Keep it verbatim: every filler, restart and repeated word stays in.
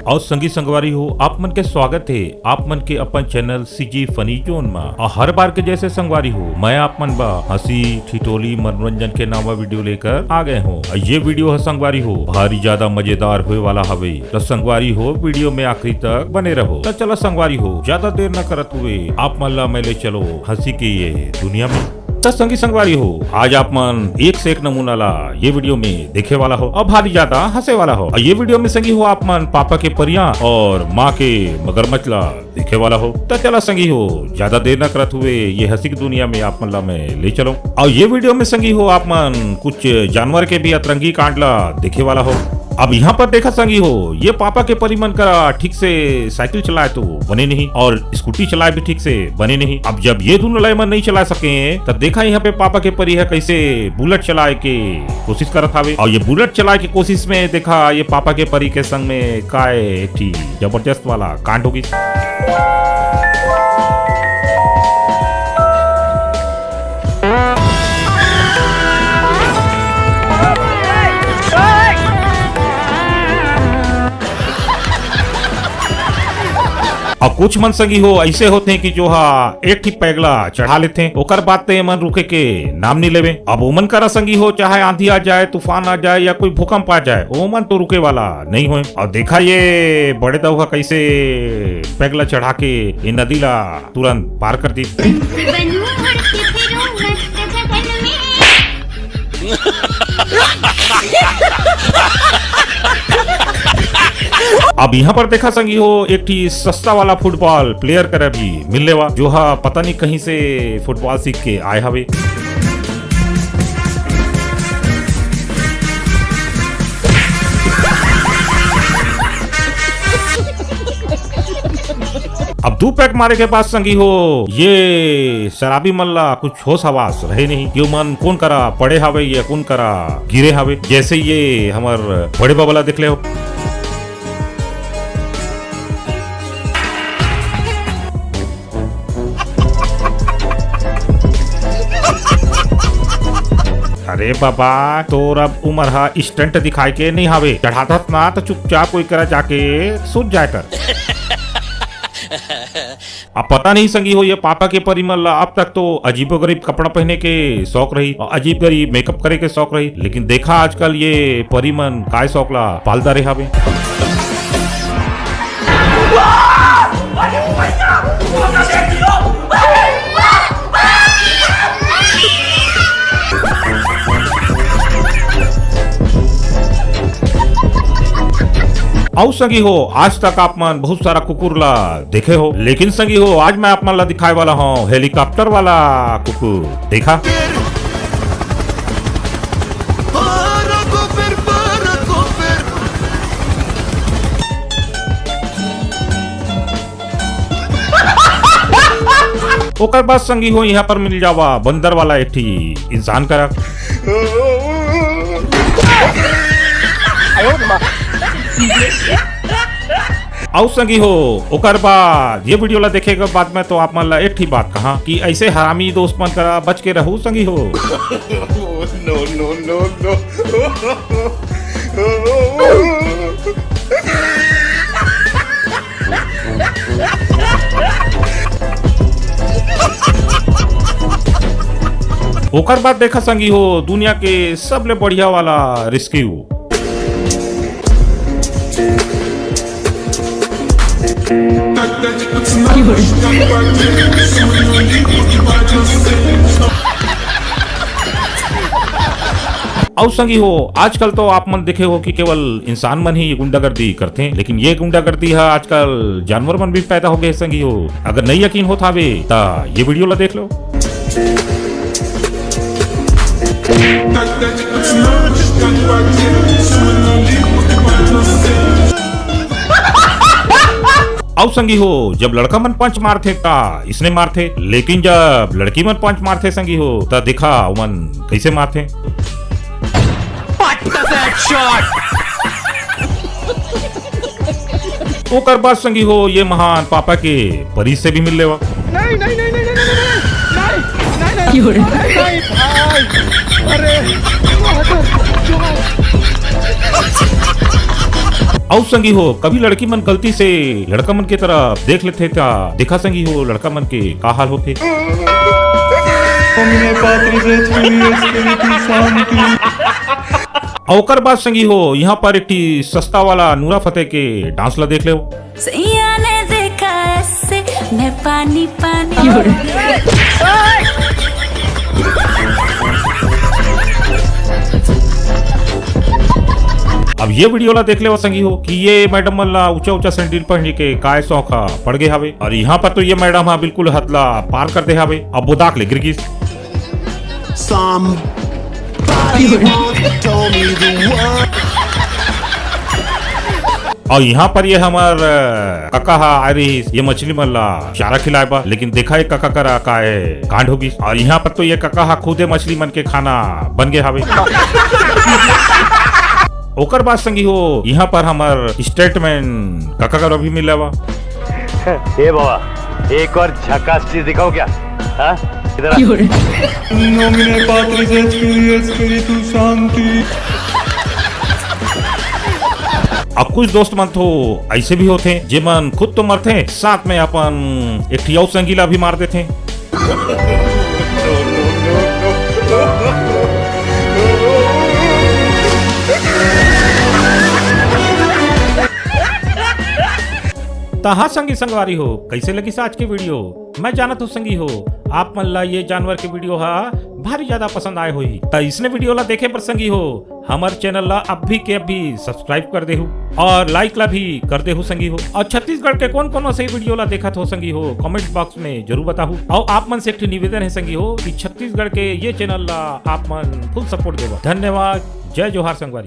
अउ संगी संगवारी हो, आप मन के स्वागत हे आप मन के अपन चैनल सीजी फनी जोन मा। अउ हर बार के जैसे संगवारी हो, मैं आप मन बा हंसी, ठिठोली, मनोरंजन के नवा वीडियो लेकर आ गए हों। अउ ये वीडियो ह संगवारी हो भारी ज्यादा मजेदार होए वाला हवे। त संगवारी हो, वीडियो में आखिरी तक बने रहो। त चला संगवारी हो, ज्यादा देर न करत हुए आप मन ला मैं ले चलों हंसी के ये दुनिया में। त संगी संगवारी हो, आज आप मन एक से एक नमूना ला ये वीडियो में देखे वाला हो। अब भारी ज्यादा हंसे वाला हो। अउ ये वीडियो में संगी हो, आप मन पापा के परियां अउ माँ के मगरमच्छ ला देखे वाला हो। त चला संगी हो, ज्यादा देर न करत हुए ये हंसी की दुनिया में आप मन ला मैं ले चलों। अउ ये वीडियो में संगी हो, आप मन कुछ जानवर के भी अतरंगी कांड ला देखे वाला हो। अब यहाँ पर देखा संगी हो, ये पापा के परी मन करा ठीक से साइकिल चलाए तो बने नहीं अउ स्कूटी चलाए भी ठीक से बने नहीं। अब जब ये दोनों लय मन नहीं चला सके, त देखा यहाँ पे पापा के परी ह कैसे बुलेट चलाए के कोशिश करत हावे। अउ ये बुलेट चलाए के कोशिश में देखा ये पापा के परी के संग में काय एक ठी जबरदस्त वाला कांड होगी। अउ कुछ मन संगी हो ऐसे होथे कि जो हा एक ठी पैगला चढ़ा लेथे, ओकर बाद ते मन रुके के नाम नहीं लेवे। अब ओमन करा संगी हो, चाहे आंधी आ जाए, तूफान आ जाए या कोई भूकंप आ जाए, ओमन तो रुके वाला नहीं होए। अउ देखा ये बड़े दऊ हा कैसे पैगला चढ़ा के ये नदी ला तुरंत पार कर दी। अब यहाँ पर देखा संगी हो, एक ठी सस्ता वाला फुटबॉल प्लेयर करा भी मिलने वा, जो हा पता नहीं कहीं से फुटबॉल सीख के आए हवे। अब दू पैक मारे के बाद संगी हो, ये शराबी मन ला कुछ होश हवास रहे नहीं कि ओमन कोन करा पड़े हावे या कोन करा गिरे हावे। जैसे ये हमर बड़े बाबा ला देख ले हो। अरे बाबा, तोर अब उमर हा स्टंट दिखाए के नहीं हावे। चढ़ाथस ना तो चुपचाप कोई करा जाके सूत जाए कर। अब पता नहीं संगी हो, ये पापा के परी मन ला अब तक तो अजीबोगरीब कपड़ा पहने के शौक रही अउ अजीबगरीब मेकअप करे के शौक रही, लेकिन देखा आजकल ये परी मन काय शौक ला पाल डारे हावे। अउ संगी हो, आज तक आप मन बहुत सारा कुकुर ला देखे हो, लेकिन संगी हो, आज मैं आप मन ला दिखाए वाला हूँ हेलीकॉप्टर वाला कुकुर। देखा। ओकर बाद संगी हो, यहाँ पर मिल जावा बंदर वाला एक ठी इंसान करा। अउ संगी हो, ओकर बाद ये वीडियो ला देखे के बाद में तो आप मन ला एक ठी बात कहा कि ऐसे हरामी दोस्त मन करा बच के रहू संगी हो। No, no, no, no। ओकर बाद देखा संगी हो, दुनिया के सबले बढ़िया वाला रेस्क्यू। अउ संगी हो, आजकल तो आप मन देखे हो कि केवल इंसान मन ही गुंडागर्दी करथे, लेकिन ये गुंडागर्दी ह आजकल जानवर मन भी पैदा हो गए संगी हो। अगर नहीं यकीन होत हावे, त ये वीडियो ला देख लो। अउ संगी हो, जब लड़का मन पंच मारथे, त इसने मारथे, लेकिन जब लड़की मन पंच मारथे संगी हो, त देखा ओमन कैसे मारथे। ओकर बाद संगी हो, ये महान पापा के परी से भी मिल लेवा। नहीं, नहीं, नहीं, नहीं, नहीं, नहीं, नहीं, नहीं, नहीं, नहीं, नहीं, भाई, अरे, जो है, जो है। अउ संगी हो, कभी लड़की मन गलती से लड़का मन के तरफ देख लेथे त देखा संगी हो, लड़का मन के का हाल होथे। अउ ओकर बाद संगी हो, यहाँ पर एक ठी सस्ता वाला नूरा फतेह के डांस ला देख लेव। सैया ने देखा ऐसे, मैं पानी पानी। अब ये वीडियो ला देख लेवा संगी हो कि ये मैडम मन ला ऊंचा ऊंचा सैंडल पहने के काय शौक हा पड़ गए हावे। और यहाँ पर तो ये मैडम हा बिल्कुल हद ला पार कर दे हावे। अब वो दाख ले गिर गिस। Somebody once told me the world. और यहाँ पर ये हमर, अ, कका हा आए रहिस ये मछली मन ला चारा खिलाए बर, लेकिन देखा ये कका करा का ए कांड हो गिस। और यहाँ पर तो ये कका हा खुदे मछली मन के खाना बन गए हावे। ओकर बाद संगी हो, यहाँ पर हमर स्टेटमैन कका करा भी मिल लेवा। ए बाबा, एक और झकास चीज दिखाओ क्या? हाँ? इधर आ। Nomine Patris et Filii et Spiritus Sancti. अब कुछ दोस्त मन तो ऐसे भी होथे, जेमन खुद तो मरथे, साथ में अपन एक ठी अउ संगी ला भी मार देथे। त हाँ संगी संगवारी हो, कैसे लगिस आज के वीडियो? मैं जानत हूँ संगी हो, आप मन ला ये जानवर के वीडियो हा भारी ज्यादा पसंद आए होही। त इसने वीडियो ला देखे बर संगी हो, हमर चैनल ला अभी के अभी सब्सक्राइब कर देहू और लाइक ला भी कर देहू संगी हो। और छत्तीसगढ़ के कौन कौन से वीडियो ला देखत हो संगी हो, कमेंट बॉक्स में जरूर बताहू। और आप मन से एक ठो निवेदन है संगी हो कि छत्तीसगढ़ के ये चैनल ला आप मन फुल सपोर्ट देवा। धन्यवाद, जय जोहार संगवारी हो।